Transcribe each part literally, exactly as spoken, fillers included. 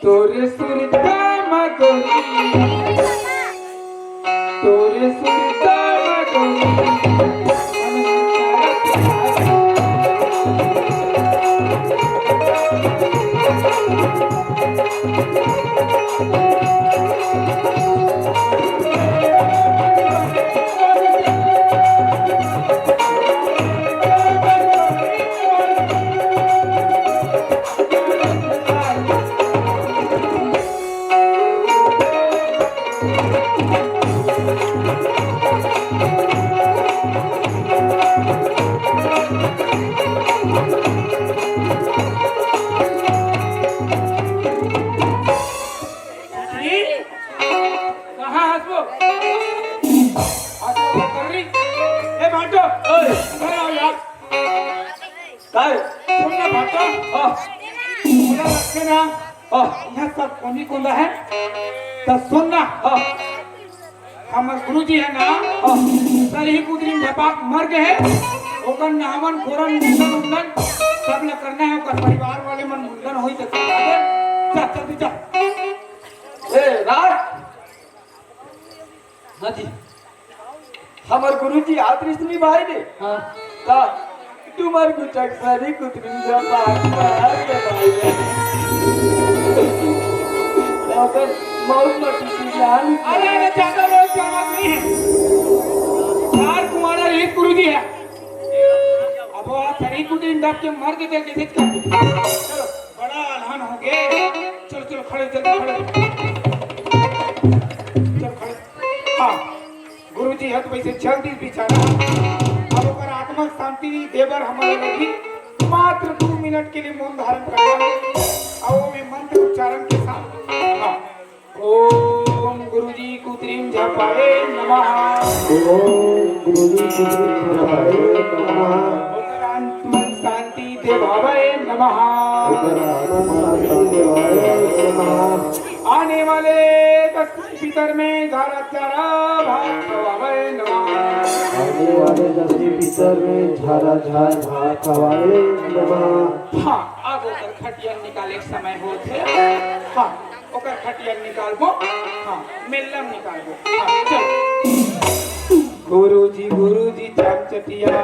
तोरे सुरता म गोरी, तोरे सुरता म गोरी। कहाँ हस वो? हस वो कर रही? ए भाटो, ओए। इधर आओ यार। काय? सुन ना भाटो। हाँ। बोला रखे ना। हाँ। यहाँ सब कोनी कोंदा है। तो सुन ना। हाँ। हमर गुरुजी है ना, हाँ। सर ही कुदरी में झपाक मर गए है। ओकर नामन कोरन मुंडन उंडन सब ल करना है। ओकर परिवार वाले मन मुंडन होई तो करवा दे। जा, जल्दी जा। ए, राज। हाँ जी। हमर गुरुजी आत रिहिस नी भाई ने। हाँ। ता तुमर गुचक सरी कुतरी जा बात बात के भाई ने। ता ओकर मौत म टीटी जान। अरे, अरे, ज्यादा रोई के बात नहीं है। चार कुमारा एक गुरुजी है। अब वो सरी कुतरी दब के मर के दे के चलो, बड़ा अलहन हो गए। चलो, चलो, खड़े, जल्दी खड़े। चल, खड़े। हाँ, गुरुजी ह तो वैसे जल्दी बिचारा। अब ओकर आत्मा शांति दे बर हमन ल लगही मात्र दू मिनट के लिए मौन धारण करना है। और वो भी मंत्र उच्चारण के साथ। हाँ। ओम गुरुजी कुतरीम झपाए नमः। ओम गुरुजी कुतरीम झपाए नमः। ओकर आत्मा शांति देवावय नमः। ओकर आत्मा शांति देवावय नमः। आने वाले दस पितर में झारा झारा भात खवावय नमः। आने वाले दसवीं पितर में झारा झार भात खवाए नमः। हाँ, अब ओकर खटिया निकाले के समय होत हे। हाँ, ओकर खटिया निकालबो। हाँ, मेल्लम निकालबो। हाँ, चल। गुरुजी, गुरुजी, चाम चटिया।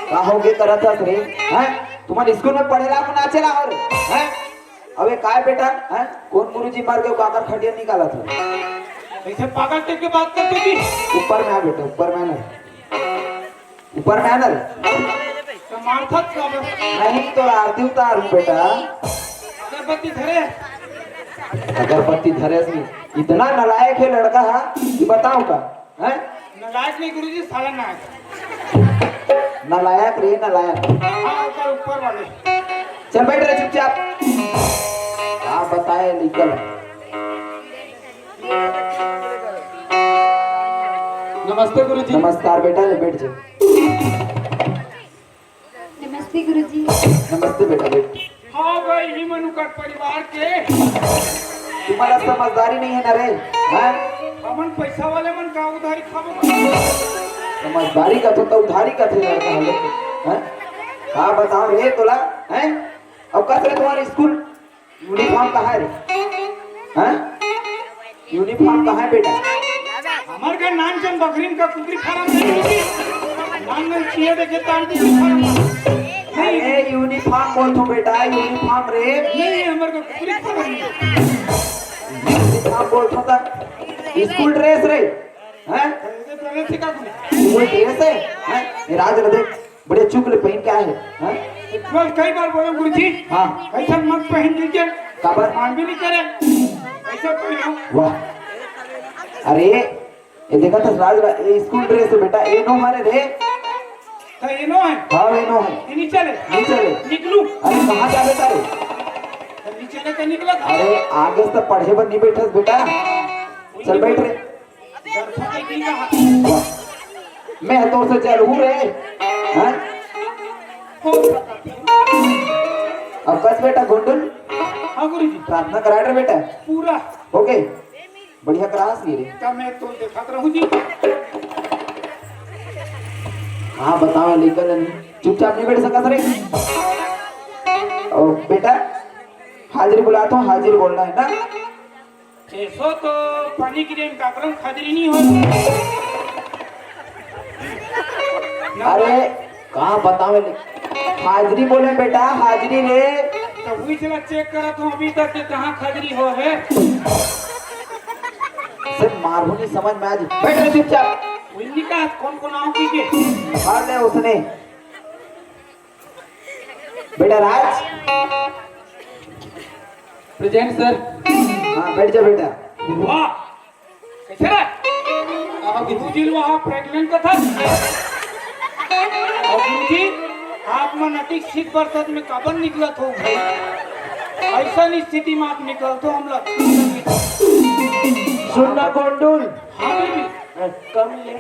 का होगे करत हस रे? हैं? तुमन स्कूल में पढ़े ला कि नाचे ला हो रे? हैं? अबे काय बेटा, हैं? कोन गुरुजी मर गए, काकर खटिया निकालत हो? ऐसे पागल टाइप के बात करते थी। ऊपर में आ बेटा, ऊपर में आ ना। ऊपर में आ ना रे। तो मारथत का बस। नहीं तो आरती उतार बेटा। अगरबत्ती धरे। अगरबत्ती धरे से इतना नालायक है लड़का, हाँ? ये बताओ का? हैं? नालायक नहीं गुरुजी, साला नायक। नालायक रे, नालायक। हाँ, ऊपर, ऊपर वाले। चल बैठ रे चुपचाप। हाँ, बताए निकल। नमस्ते गुरुजी। नमस्कार बेटा, ले बैठ जा। नमस्ते गुरुजी। नमस्ते बेटा, बैठ। हाँ भाई, ही मनुकर परिवार के। तुम्हारा समझदारी नहीं है ना रे, हैं? हमन पैसा वाले मन का उधारी खाबो? समझदारी का तो, तो उधारी का थे लड़का है, हैं? हाँ बताओ रे तोला, हैं? अब कस रे तुम्हारे स्कूल यूनिफॉर्म कहाँ है रे? हाँ? यूनिफॉर्म कहाँ है बेटा? हमर घर नानचन बकरीन का कुकरी फार्म नहीं है। नान में चीज़ देखे तान कुकरी फार्म। नहीं। अरे यूनिफॉर्म बोल तू बेटा, यूनिफॉर्म रे। नहीं, हमर का कुकरी फार्म नहीं। यूनिफॉर्म बोल तू तक स्कूल ड्रेस रे। हैं? ऐसे पहले से का कुछ? स्कूल ड्रेस है? हैं? ये राज रे देख। बड़े चुक ले पहन के आए हैं, हैं? मैं कई बार बोले गुरुजी, हाँ। ऐसा मत पहन के क्या? काबर? मान भी नहीं करे। ऐसा पहनो। वाह। अरे, ये देखा था राज, ये स्कूल ड्रेस है बेटा, ये नो मारे रे। तो ये नो है? हाँ, ये नो है। ये नीचे ले। नीचे ले। निकलू। अरे, कहाँ जा बेटा रे? तो नीचे ले तो निकला था। अरे, आगे से पढ़े बर नहीं बैठस बेटा। चल बैठ रे। मैं तो से चल हूँ रे। हाँ? अब बस बेटा गोंडुल। हाँ गुरु जी। प्रार्थना करा रे बेटा। पूरा। ओके। बढ़िया क्लास नहीं रे। क्या मैं तो देखत रहूं जी। हाँ बताओ लेकर नहीं। चुपचाप नहीं बैठ सकत रे। ओ बेटा, हाजिरी बुलात हूँ, हाजिरी बोलना है ना। ऐसो तो पानी की रेन काकरम खादरी नहीं हो। अरे, कहाँ बतावे ले? हाजिरी बोले बेटा, हाजिरी रे। तो वही चला चेक करा तो अभी तक के कहाँ खादरी हो है। सिर्फ मारू नहीं समझ में आज। बैठ रे चुपचाप। वही का कौन कौन आओ की के? मार ले उसने। बेटा राज। Present sir. हाँ, बैठ जा बेटा। वाह, कैसे रे? अब गुरुजी लो, आप प्रेग्नेंट का था। और गुरुजी, आप मन अतिक शीत बरसात में काबर निकलत हो भाई? ऐसा स्थिति में आप निकलत हो, हम लोग सुन ना गोंडुल। हाँ बेबी। कम ले।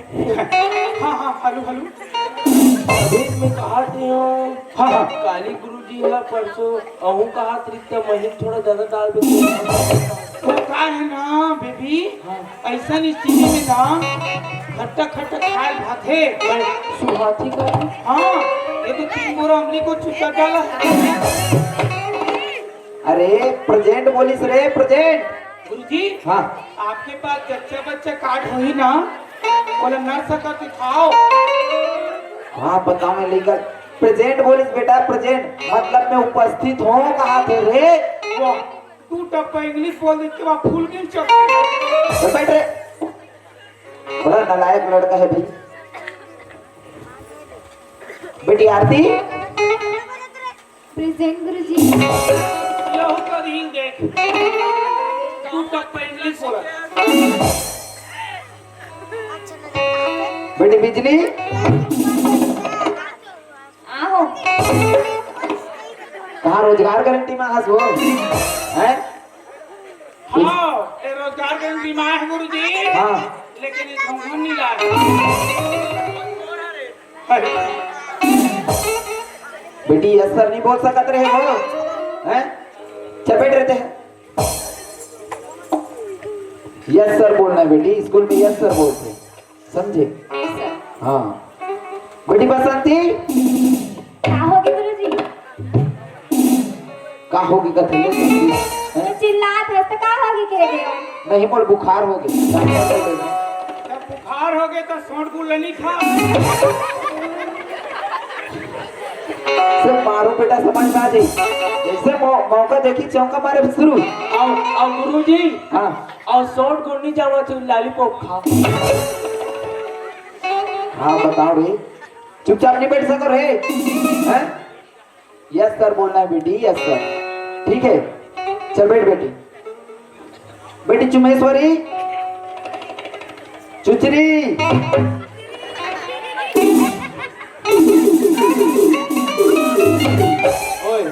हाँ, हाँ, हेलो, हेलो। अभी मैं कहा थे हूँ। हाँ, हाँ। काली गुरुजी है परसों, अहू कहा तरीका महीन थोड़ा ज्यादा डाल दे। वो का है ना, बेबी, हाँ। ऐसा स्थिति में ना, खट्टा खट्टा खाए भात है। सुहाथी का? हाँ, ये तो तीन बोरा अमली को चुचा डाला। अरे, प्रेजेंट बोलिस रे, प्रेजेंट। गुरुजी, हाँ। आपके पास जच्चा बच्चा कार्ड होही ना, बोला नर्स करके खाओ। हाँ, बताओ मैं लेकर प्रेजेंट बोलिस बेटा, प्रेजेंट मतलब मैं उपस्थित हूँ, कहा थे रे? वाह, तू टप्पा इंग्लिश बोल देते, वहाँ फुल गिन चल। तो बैठ रे, बड़ा नालायक लड़का है भाई। बेटी आरती, प्रेजेंट गुरुजी। यहू का दिन देख। तू तक पे इंग्लिश बोला। बेटी बिजली। आहो। कहाँ रोजगार गारंटी में हंस वो? हैं? हाँ, ये रोजगार गारंटी में है गुरुजी। हाँ। लेकिन ये घूंघट नहीं लाया। बेटी, यस सर नहीं बोल सकत रहे हो, हैं? चपेट रहते हैं। यस सर बोलना है बेटी, स्कूल में यस सर बोलते हैं, समझे? Yes sir. हाँ। बेटी बसंती। का होगे गुरुजी? का होगे कथे? तो चिल्लात हस त का होगे कह दे? नहीं, मोर बुखार होगे। जब बुखार होगे तो सोंठ गुड़ नहीं खा। सिर्फ मारो बेटा, समझ में आ जाए। जैसे मौ-, मौका देखी चौका मारे शुरू। और, और गुरुजी, हाँ। और सोंठ गुड़ नहीं जावा तो लॉलीपॉप खा। हाँ, बताओ रे, चुपचाप नहीं बैठ सको रे, हैं? यस सर बोलना है बेटी, यस सर। ठीक है, चल बैठ बेटी। बेटी चुमेश्वरी, चुचरी। ओए।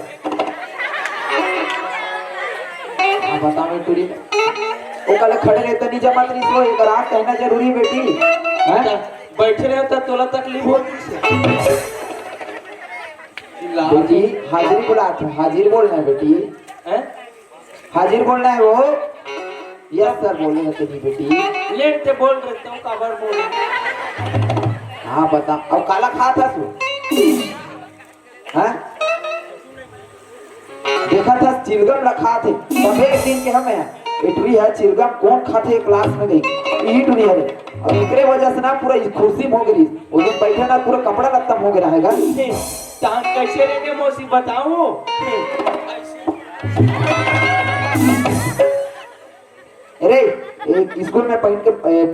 हाँ, बताओ टुरी। ओ कल खड़े रहता नहीं जमा नहीं तो एक रात कहना जरूरी बेटी। हैं? बैठे रहता तोला तकलीफ होती से। बेटी, हाजिरी बुलात है, हाजिर बोलना है बेटी। हैं? हाजिर बोलना है वो। यस सर, बोले ना तेरी बेटी। लेट ते बोल रहे तो काबर बोल रहे? हाँ, बता। अब काला खा था तू? हाँ? देखत हस, चिलगम ला खात हे। तभे एक दिन के हमें, ए टुरी हे चिलगम कोन खाथे, क्लास में गई, इही टुरी हरे। अउ एकरे वजह से ना पूरा खुर्सी में हो गई। ओ दिन बैठे ना, पूरा कपड़ा लत्ता में हो गया रहेगा। हे, टांग कैसे लेके मौसी बताऊं? हे, अरे, एक स्कूल में पहन के, ए,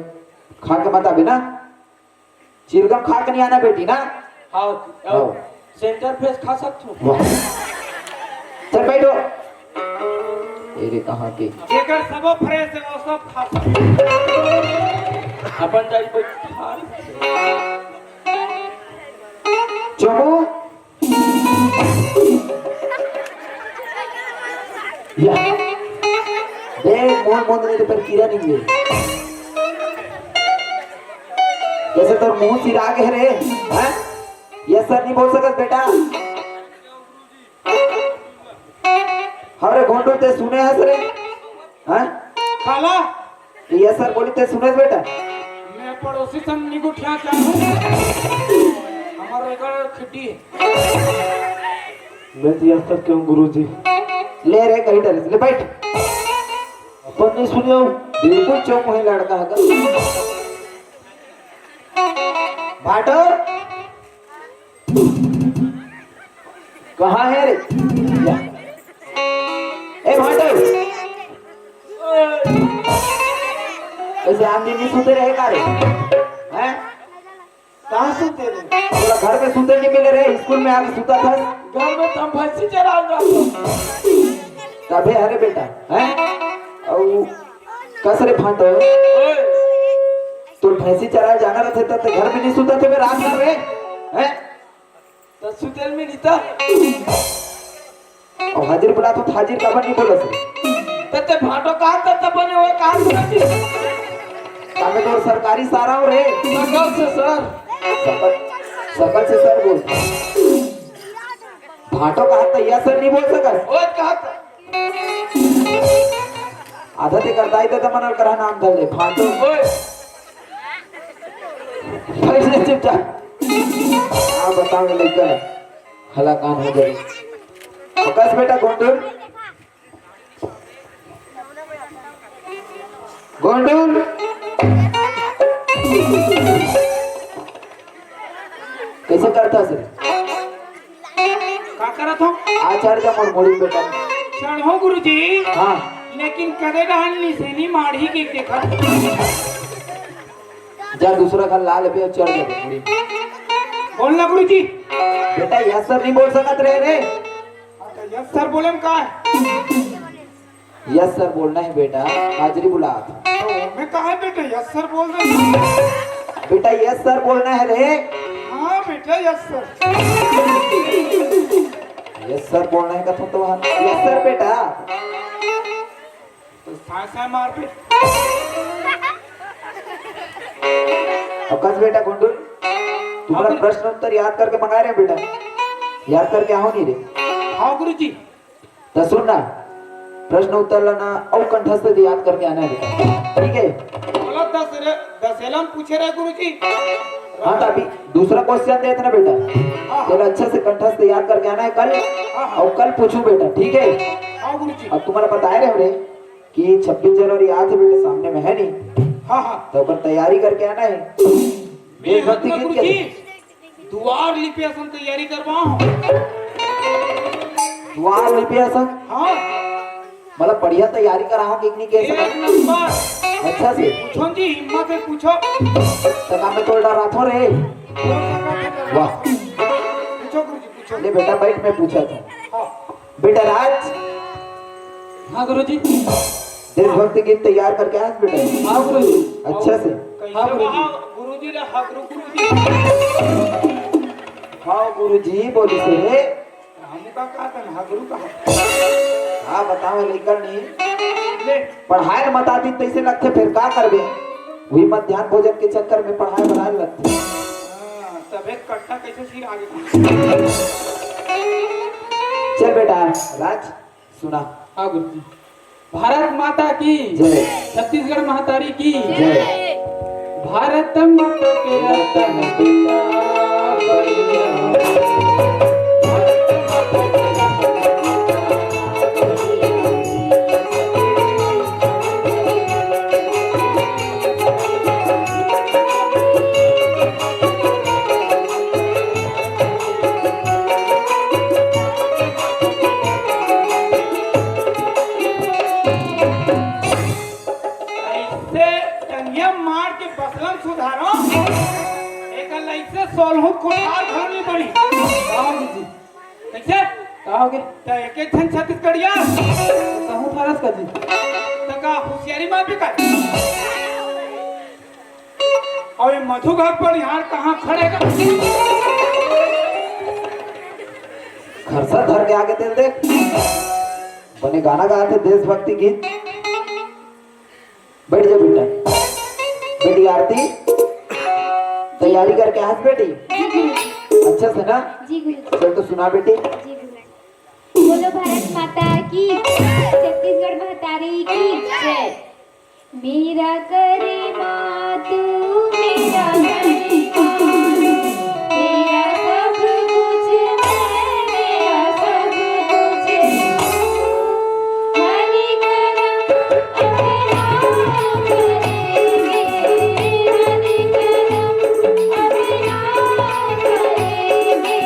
खा के मत आबे ना। चिलगम खा के नहीं आना बेटी ना। हाँ, हाँ। सेंटर फ्रेश खा सकत हूँ। वाह। चल बैठो। ए रे, कहाँ के? जेकर सबो फ्रेश हे, वो सब खा सकत। अपन जाई बैठा। चोमू। या। देख, मोर मोंद नहीं तो पर कीड़ा निकले। जैसे तोर मुंह सिरा के रे, हैं? Yes sir नहीं बोल सकत बेटा। हरे घोंटू ते सुने हस रे, हैं? काला? Yes sir बोली ते सुने बेटा। मैं पड़ोसी से निगुठिया चाहूँ। हमारा एक खिड्डी है। मैं तो yes sir क्यों गुरुजी? ले रे, कहीं डरे से, ले बैठ। अपन नहीं सुनियो। बिल्कुल चुप है लड़का का। भाटो, कहाँ है रे? या। ए भाटो, ऐसे आदमी नहीं सुते रहे का रे? हैं? कहाँ सुते रे? पूरा घर में सुते नहीं मिले रे, स्कूल में आके सुता था। घर में तो हम भैंसी चरावत रहा। तबे हरे बेटा, हैं? अउ कस रे भाटो, ओए। तो भैंसी चराए जाना रहते तो, तो घर में नहीं सुता थे मैं रात भर रे, हैं? तो सुतेल में नहीं था। अउ हाजिर बुला तो हाजिर काबर नहीं बोलस? त ते भाटो कहा त तब बने हुए कहा सुनती? तब तो सरकारी सारा हो रे। सकल से सर। सकल, सकल से सर बोल। भाटो कहा त yes sir नहीं बोल सकस। ओए कहा त। आधा ते करता ही त मन करा नाम धर ले भाटो। ओए। बैठ ले चुपचाप। हाँ, बताओ लड़का। हला कान हो जाए। बस बेटा, गोंडूर। गोंडूर। कैसे करता से? का करत हो? आचार्य का मोर मोड़ी बेटा। चढ़ो गुरुजी। हाँ। लेकिन करे रहन निसेनी माढ़ी के देखत। जा दूसरा घर ला ले बे, चढ़ ले बे, मुड़ी। बोलना गुरुजी। बेटा, yes sir नहीं बोल सकत रहे रे। हाँ, तो yes sir बोले में का है? Yes sir बोलना है बेटा, हाजिरी बुला था। तो मैं कहा है बेटा, yes sir बोल रहे हैं। बेटा, yes sir बोलना है रे। हाँ बेटा, yes sir। Yes sir बोलना है कथम तो वहाँ। Yes sir बेटा। तो साय साय मार पे। अब कस बेटा गुंडू, तुम्हारा अब प्रश्न उत्तर याद करके मंगा रहे हैं बेटा, याद करके आओ नहीं रे। हाँ गुरुजी। तो सुन ना, प्रश्न उत्तर लाना और कंठस्थ से याद करके आना है बेटा, ठीक है? बोला दस रे, दसेला में पूछे रहे गुरुजी। हाँ, तो अभी दूसरा क्वेश्चन दे इतना बेटा, हाँ। चलो, अच्छे से कंठस्थ याद करके आना है कल, हाँ, हाँ। और कल पूछू बेटा, ठीक है? हाँ गुरुजी। अब तुम्हारा बताए रहे हो रे कि छब्बीस जनवरी आज है बेटा, सामने में है नहीं, हाँ, हाँ। तो अपन तैयारी करके आना है। देशभक्ति गीत के लिए। दुआर लिपे असन तैयारी करवाओ। दुआर लिपे असन? हाँ। मतलब बढ़िया तैयारी कराओ कि नहीं, कैसे एक कर-, नंबर। अच्छा से। पूछो जी, हिम्मत है, पूछो। तो काम में तोड़ डराथो रे। वाह। पूछो गुरुजी, पूछो। ले बेटा, बैठ, मैं पूछा था। हाँ। बेटा राज। हाँ गुरुजी। देशभक्ति गीत तैयार करके आए बेटा? हाँ गुरुजी। अच्छा से। हाँ गुरुजी। गुरुजी रे, हाँ गुरु, गुरुजी। हाँ गुरुजी, बोली से रे। हम का कहा था ना, गुरु कहा। हाँ, बताओ, लेकर नहीं। ले। पढ़ाई मत आती, तैसे लगते, फिर का करबे? वही मध्यान्ह भोजन के चक्कर में पढ़ाई बनाए लगते। हाँ, तबे कट्टा कैसे सिर आगे। चल बेटा, राज, सुना। हाँ गुरुजी। भारत माता की जय। छत्तीसगढ़ महतारी की जय। भारत माता के रतन बेटा बढ़िया। त एक एक झन छत्तीसगढ़िया। कहूँ फरस कर जी। त का होशियारी मार बेकार। अउ ये मधु घर पर यहाँ कहाँ खड़े कर? खरसा धर के आगे तेल देख। बने गाना गाथे, देशभक्ति गीत। बैठ जा बेटा। बेटी आरती, तैयारी करके आज बेटी। जी गुरु। अच्छा से ना? जी गुरु। चल तो सुना बेटी। जी गुरु। बोलो भारत माता की, छत्तीसगढ़ महतारी की जय। मेरा करिमा तू, मेरा करिमा, मेरा सब कुछ है, मेरा सब कुछ तू। हरि करम अब ना करेंगे, हरि करम अब ना करेंगे।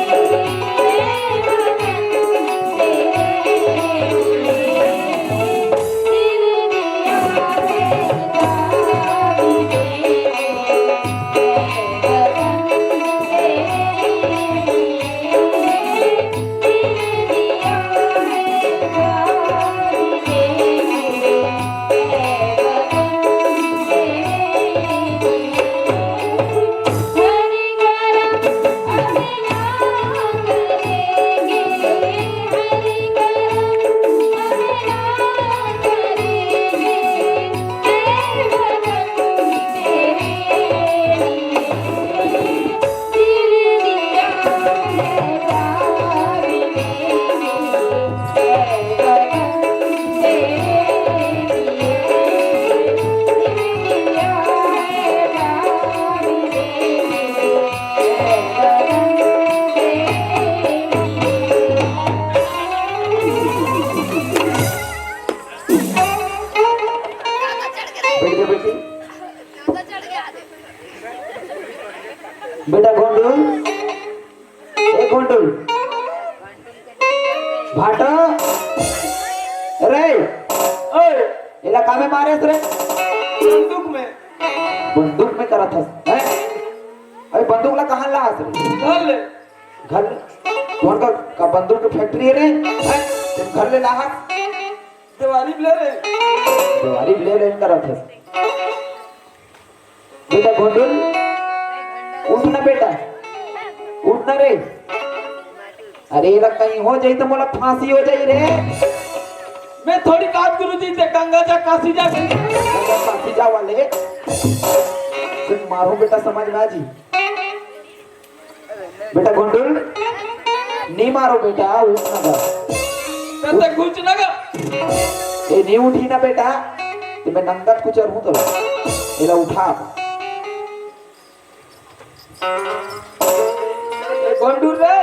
बैठ जा बेटी। बेटा गोंडू, ए गोंडू, भाटा, रे, ओए, एला का में मारे हस रे? बंदूक में। बंदूक में करत हस, हैं? अरे बंदूक ला कहाँ ला हस रे? घर ले। घर ले? कौन का, का बंदूक के फैक्ट्री है रे? हैं? तें घर ले ला हस? देवारी ले रे। देवारी ले रे करत हस। बेटा गोंडू, उठ ना बेटा, उठ ना रे। अरे, एला कहीं हो जाई त मोला फांसी हो जाई रे। मैं थोड़ी काट गुरु जी से गंगा जा, काशी जा। गंगा काशी जा वाले। सुन, मारो बेटा, समझ में आ जी। बेटा गोंडू, नी मारो बेटा, उठ ना गा। तब तक कुछ ना गा। ए, नी उठी ना बेटा, त मैं नंगत कुचर हूँ तो। एला उठा। ए, गोंडू रे,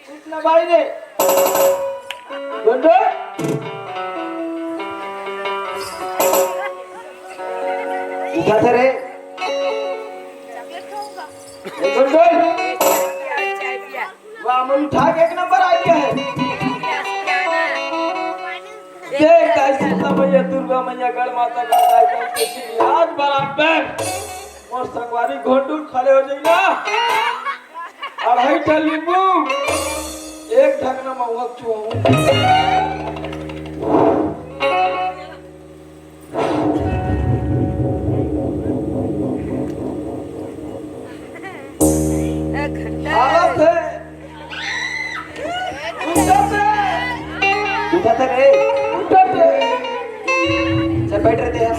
उठ ना भाई रे। गोंडू। उठा थे रे। ए, गोंडू। वाह, मन उठा के एक नंबर आ गया है। देख, गाय शीतला मैया, दुर्गा मैया, गढ़ माता, गढ़ गाय, गढ़ के सिंह, आज बराबर मोर संगवारी घोंटू खड़े हो जाई ना। अढ़ाई ठा लींबू, एक ढकना महुआ चुआऊं। ए घंटा। हालत है। उठा थे। उठा थे रे। उठा थे। चल बैठ रहे थे यार।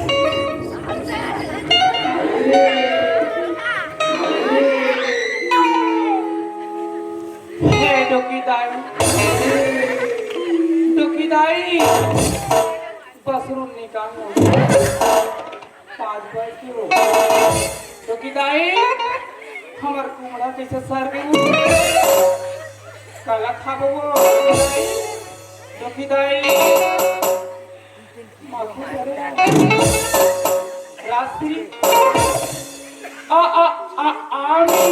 हे डोकी दाई, डोकी दाई, बसरू निकाल। पाँच बज के हो। डोकी दाई, हमर कुमड़ा कैसे सर गई? काला खाबो वो? डोकी दाई, माखू करे। रात्रि। आ, आ, आ, आमी।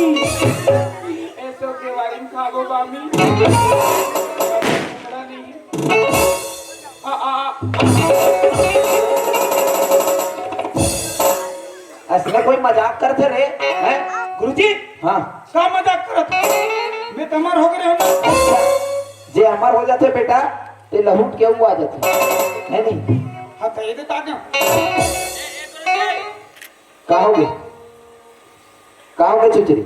ऐसो के बारे में खाबो बामी। कुमड़ा नहीं। आ, आ, आ। असला कोई मजाक करथे रे, हैं? गुरुजी, हाँ। का मजाक करत? मैं तमार हो गए हम। अच्छा। जे अमर हो जाथे बेटा, ते लहुट के अउ आ जाथे, है नहीं? हाँ, तो ये तो ताकि का होगे? का होगे चुचरी?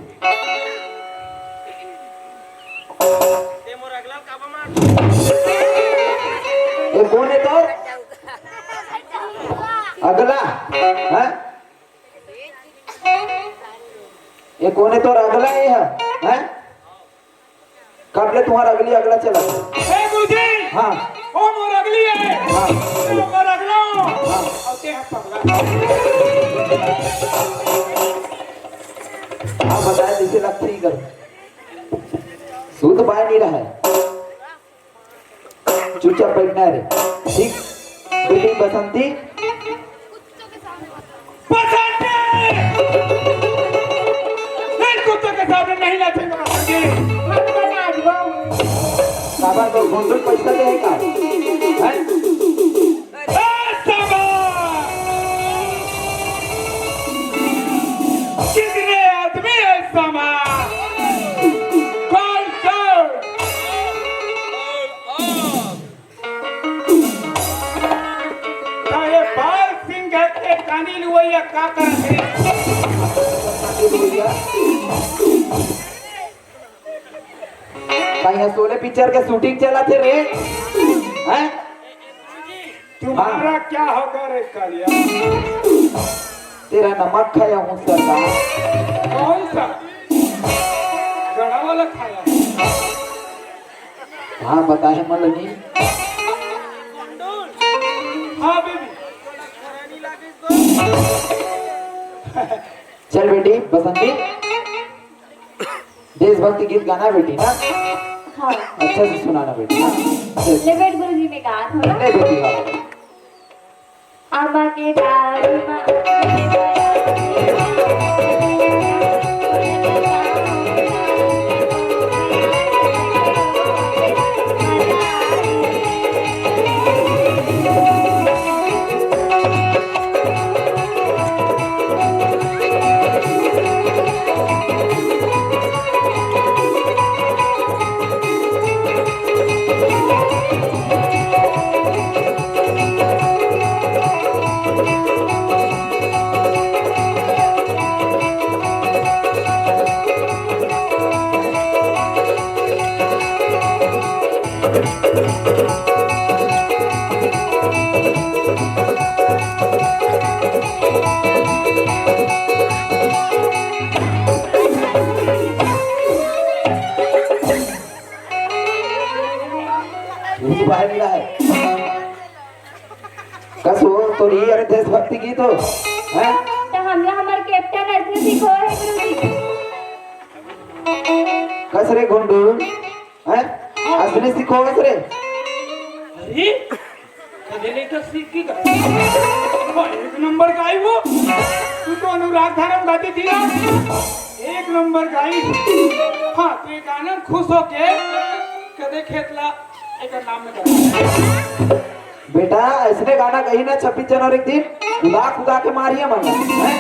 ए, कोन हे तोर? अगला? हैं? ये कोन हे तोर अगला ये हे? हैं? कब ले तुम्हारा अगली अगला चला? ए गुरुजी! हाँ। ओ मोर अगली हे। हाँ। ओ मोर अगला। हाँ। अउ ते ह पगला। हाँ, बताए जैसे लगती कर। सूत पाए नहीं रहा है। चुपचाप बैठना है रे। ठीक? बेटी बसंती। बसंती! नहीं, कुत्तों के सामने नहीं नाचेंगे बसंती। हम तो नाचबो। काबर तो घुंडू पैसा दे का? हैं? ए, शाबाश! कितने आदमी है शाबाश? कौन, कौन? का ये बाल सिंह के कानी लुवैया का करत हे? का यहाँ शोले पिक्चर के शूटिंग चलत हे रे? हैं? तुम्हारा हाँ। क्या होगा रे कालिया? तेरा नमक खाया हूँ सरदार। कौन सा? गड़ा वाला खाया? हाँ, बताए मलनी। हाँ, बेबी। चल बेटी, बसंती, देशभक्ति गीत गाना बेटी ना, हाँ। अच्छा से सुनाना बेटी ना। चल। ले बैठ गुरुजी, मैं गात हूँ ना। ले बेटी, हाँ। आमा के डारी मा यही भाई मिला है। कस हो तो नहीं, अरे देशभक्ति गीत हो, हैं? तो हम लोग हमारे कैप्टन ऐसे सिखो है गुरुजी। कस रे गुंडू, हैं? असली सिखो कस रे? अरे, कदे लेकर सीख की कर। वो एक नंबर गाई वो। तू तो अनुराग धारा में गाती थी ना? एक नंबर गाई। हाँ, तो ये गाना में खुश होके कदे खेतला एक नाम में कर। बेटा, ऐसने गाना कहीं ना छब्बीस जनवरी के दिन उदा खुदा के मारिया मन, हैं?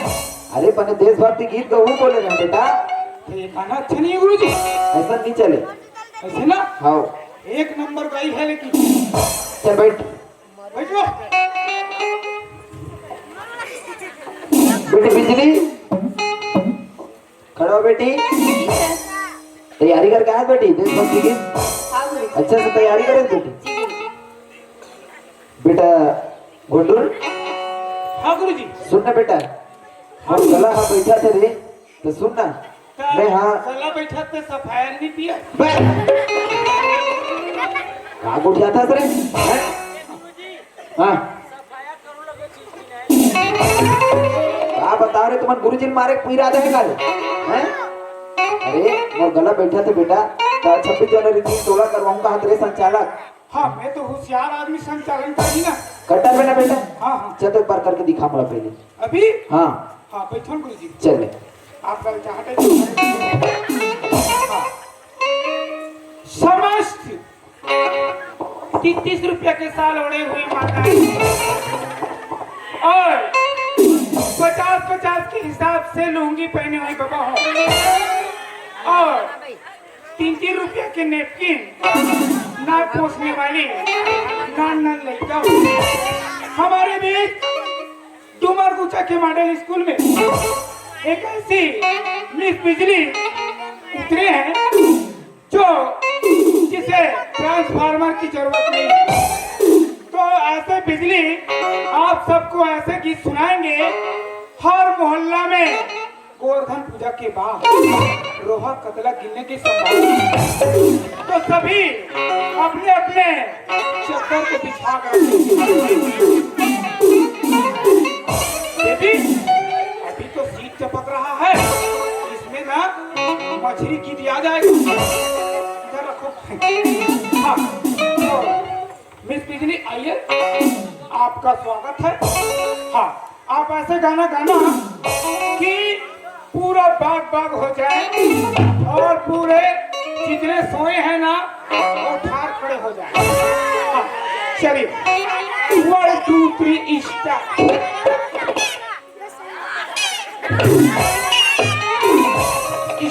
अरे, बने देशभक्ति गीत गहू बोले ना बेटा। तो ये गाना अच्छा नहीं है गुरुजी। ऐसा नहीं चले। ऐसे ना? हाँ। एक नंबर गाई है लेकिन। चल बैठ। बैठ जाओ। बेटी बिजली, खड़ा हो बेटी। तैयारी करके आया बेटी, देशभक्ति की? हाँ गुरुजी। अच्छा से तैयारी करे बेटी। जी गुरुजी। बेटा गुड्डू। हाँ गुरुजी। सुन ना बेटा, हम गला हा बैठा थे रे, तो सुन ना। का मैं हाँ। गला बैठा थे सफाया नहीं पिया। बे! का गोठियाथस रे? हैं? हाँ। का बताओ रे, तुमन गुरुजी मारे के इरादा है का रे? हैं? अरे, मोर गला बैठा थे बेटा, तो छब्बीस जनवरी दिन टोला करवाऊंगा हाथ रे संचालक। हाँ, मैं तो होशियार आदमी, संचालन करी ना। कट्टर में ना बेटा। हाँ, हाँ। चल तो एक बार करके दिखा मोला पहले। अभी? हाँ। हाँ, बैठो ना गुरुजी। चल ले। आप लोग जहाँ पे हाँ। समस्त तीस तीस रुपया के साल ओढ़े हुए माताएं और पचास पचास के हिसाब से लुंगी पहने हुए बाबा हो और तीन तीन रुपया के नेपकिन नाक पोंछने वाली नान नान लइका हो। हमारे बीच डूमरगुचा के मॉडल स्कूल में एक ऐसी मिस बिजली उतरे हैं जो, जिसे ट्रांसफार्मर की जरूरत नहीं। तो ऐसे बिजली आप सबको ऐसे गीत सुनाएंगे। हर मोहल्ला में गोवर्धन पूजा के बाद रोहा कतला गिनने की संभावना। तो सभी अपने अपने चद्दर को बिछा कर, बेबी, अभी तो सीट टपक रहा है, इसमें ना मछली की दिया जाएगा। इधर रखो। हाँ, तो मिस बिजली, आइए, आपका स्वागत है। हाँ, आप ऐसे गाना गाना कि पूरा बाग बाग हो जाए और पूरे जितने सोए हैं ना, वो ठार खड़े हो जाए। हाँ, चलिए, one two three, start.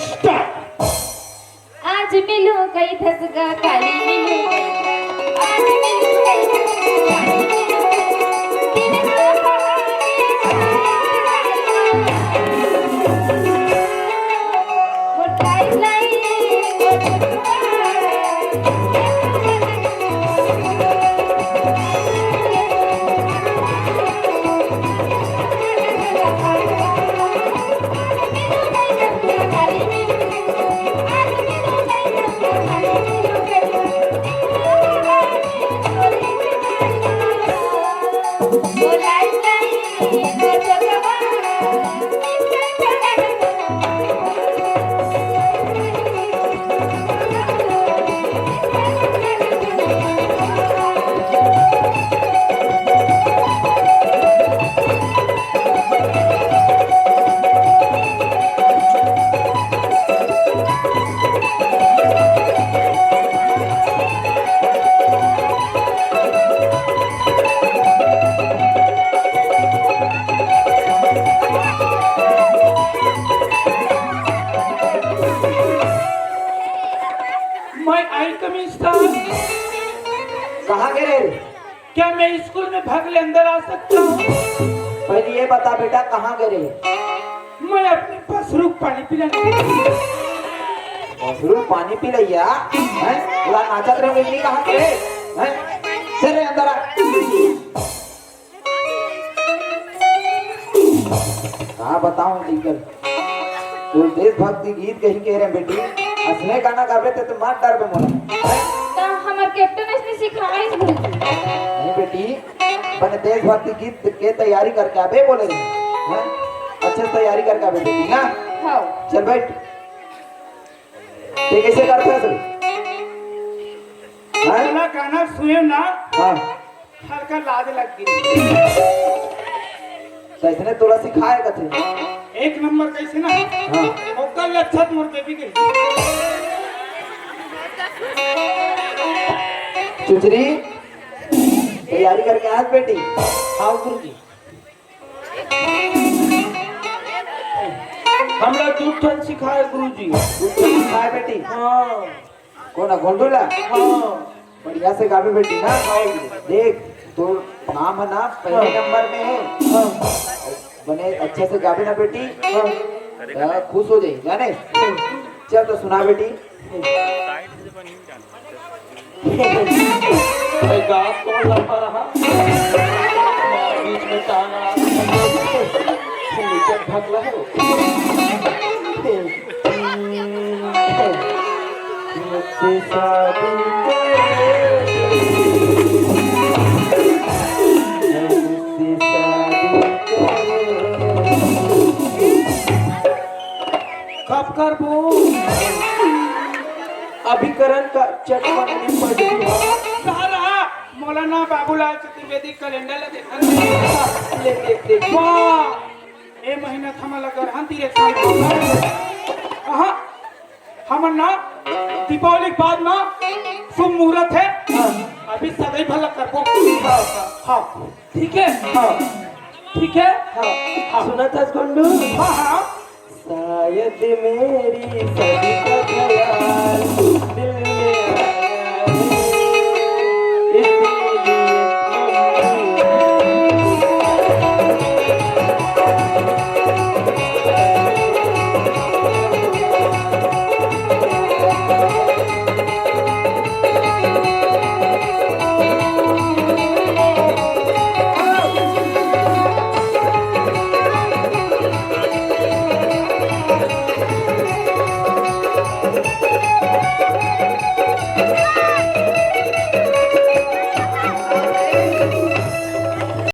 Start. आज मिलूं कई धसगा काली मिलूं, आज मिलूं कई धसगा काली मिलूं। मैं आई कमिश्नर। कहाँ गे रहे? क्या मैं स्कूल में भाग ले अंदर आ सकता हूँ? पहले ये बता बेटा, कहाँ गे रहे? मैं अपने पसरू को पानी पिलाने। पसरू को पानी पिलैया? हैं? पूरा नाचत रहे, इतनी कहाँ गे रहे? हैं? चल रे अंदर आ। का बताऊं टीचर, तू देशभक्ति गीत कही कहे रहे बेटी, असने गाना गाबे ते तो मार डारबे मोला। तो हमर कैप्टन इसने सिखाइस गुरुजी। नहीं बेटी, बने देशभक्ति गीत के तैयारी करके आबे बोले रहे। हैं? अच्छे से तैयारी करके आबे बेटी ना। हाँ। चल बैठ। ते कैसे करता है सर? हैं? गाना सुने ना। हाँ। हल्का लाज लग गे। त इसने तोला सिखाए कथे। एक नंबर कैसे ना? हाँ। ओकर ले अच्छा मोर बेबी के। चुचरी, तैयारी करके आत बेटी। हाँ गुरुजी। हमला दू ठन सिखाए गुरुजी। दू ठन सिखाए बेटी। हाँ। कोन ह, गोंडू ला? हाँ। बढ़िया से गाबे बेटी ना। देख, तोर नाम है ना, पहले हाँ। नंबर में है। हाँ। बने अच्छे से गाबे ना बेटी। हाँ। त खुश हो जाई, जाने? चल तो सुना बेटी। अरे गाँव कौन लंबा रहा? बीच में टांग आ, नीचे भगला है। मुझसे शादी करे, मुझसे शादी करे। कब करबो? अभी करन का चटपट निपट गया। सारा मोला ना बाबूलाल चतुर्वेदी कैलेंडर ला देखन दे। ले देख, देख। वाह! ए महीना थमा लगा रहन तीर एक साल। अहा, हमन ना दीपावली के बाद ना शुभ मुहूर्त है। हाँ। अभी सगाई भला करबो। हाँ। हाँ, ठीक है? हाँ। ठीक है? हाँ। हाँ। सुनत हस गोंडू? हाँ, हाँ। शायद मेरी सदी का ख्याल